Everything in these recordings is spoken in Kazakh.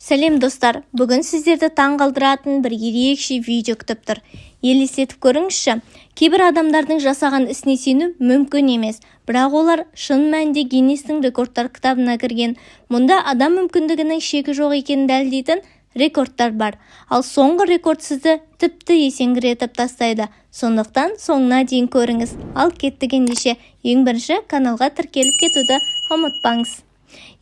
Сәлем, достар! Бүгін сіздерді таң қалдыратын бір ерекше видео күтіп тұр. Елестетіп көріңізші, кейбір адамдардың жасаған ісіне сену мүмкін емес, бірақ олар шын мәнінде Гиннестің рекордтар кітабына кірген. Мұнда адам мүмкіндігінің шегі жоқ екенін дәлелдейтін рекордтар бар. Ал соңғы рекорд сізді тіпті есеңгіретіп тастайды. Сондықтан соңына дейін көріңіз. Ал кеттік ендеше. Ең бірінші каналға тіркеліп кетуді ұмытпаңыз.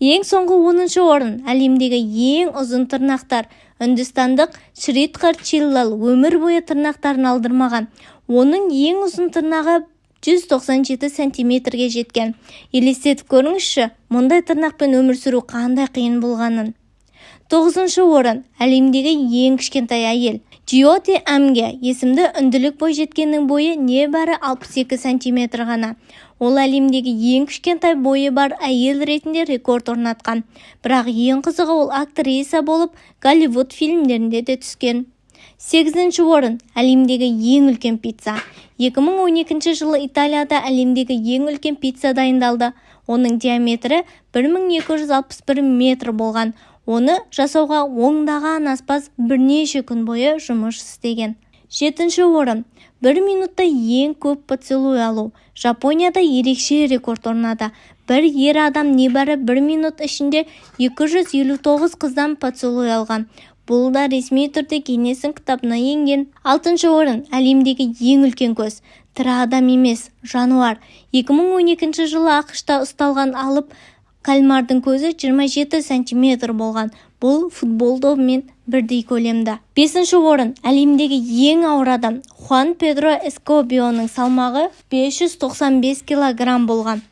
Ең соңғы 10-шы орын: әлемдегі ең ұзын тырнақтар. Үндістандық Шридхар Чиллал өмір бойы тырнақтарын алдырмаған. Оның ең ұзын тырнағы 197 сантиметрге жеткен. Елестетіп көріңізші, мұндай тырнақпен өмір сүру қандай қиын болғанын. Тоғызыншы орын: әлемдегі ең кішкентай әйел. Джиоти Амге есімді үнділік бойжеткеннің бойы небәрі 62 сантиметр ғана. Ол әлемдегі ең кішкентай бойы бар әйел ретінде рекорд орнатқан. Бірақ ең қызығы, ол актриса болып Голливуд фильмдерінде де түскен. Сегізінші орын: әлемдегі ең үлкен пицца. 2012 жылы Италияда әлемдегі ең үлкен пицца дайындалды. Оның диаметрі 1261 метр болған. Оны жасауға ондаған аспаз бірнеше күн бойы жұмыс істеген. Жетінші орын: бір минутта ең көп поцелуй алу. Жапонияда ерекше рекорд орнады. Бір ер адам небәрі бір минут ішінде 259 қыздан поцелуй алған. Бұл да ресми түрде Гиннестің кітабына енген. Алтыншы орын: әлемдегі ең үлкен көз. Тірі адам емес, жануар. 2012 жылы АҚШ-та ұсталған алып кальмардың көзі 27 сантиметр болған. Бұл футбол добымен бірдей көлемді. Бесінші орын: әлемдегі ең ауыр адам. Хуан Педро Эскобионың салмағы 595 килограмм болған.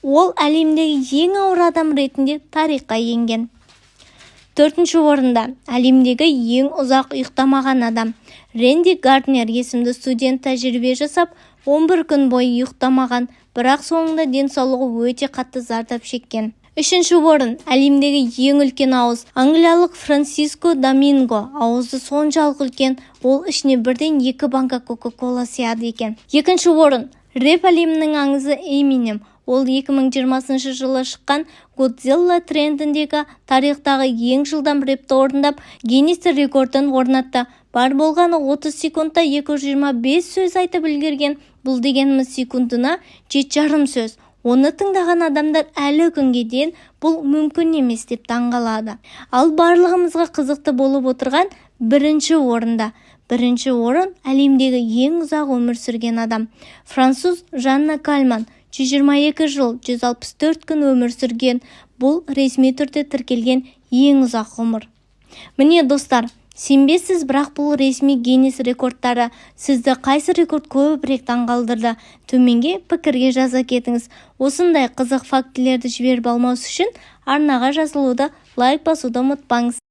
Ол әлемдегі ең ауыр адам ретінде тарихқа енген. Төртінші орында: әлемдегі ең ұзақ ұйықтамаған адам. Рэнди Гарднер есімді студент тәжірибе жасап, 11 күн бойы ұйықтамаған, бірақ соңында денсаулығы өте қатты зардап шеккен. Үшінші орын: әлемдегі ең үлкен ауыз. Англиялық Франсиско Доминго аузы соншалық үлкен, ол ішіне бірден екі банка Кока-Кола сияды екен. Екінші орын: рэп әлемінің аңызы Эминем. Ол 2020 жылы шыққан «Годзилла» трегіндегі тарихтағы ең жылдам рэпті орындап, Гиннес рекордын орнатты. Бар болғаны 30 секундта 225 сөз айтып үлгерген. Бұл дегеніміз секундына 7,5 сөз. Оны тыңдаған адамдар әлі күнге дейін бұл мүмкін емес деп таңғалады. Ал барлығымызға қызықты болып отырған бірінші орында. Бірінші орын: әлемдегі ең ұзақ өмір сүрген адам. Француз Жанна Кальман 122 жыл 164 күн өмір сүрген. Бұл ресми түрде тіркелген ең ұзақ ғұмыр. Міне, достар, сенбессіз, бірақ бұл ресми Гиннес рекордтары. Сізді қайсы рекорд көбірек таңғалдырды? Төменге пікірге жаза кетіңіз. Осындай қызық фактілерді жіберіп алмас үшін арнаға жазылуды, лайк басуды ұмытпаңыз.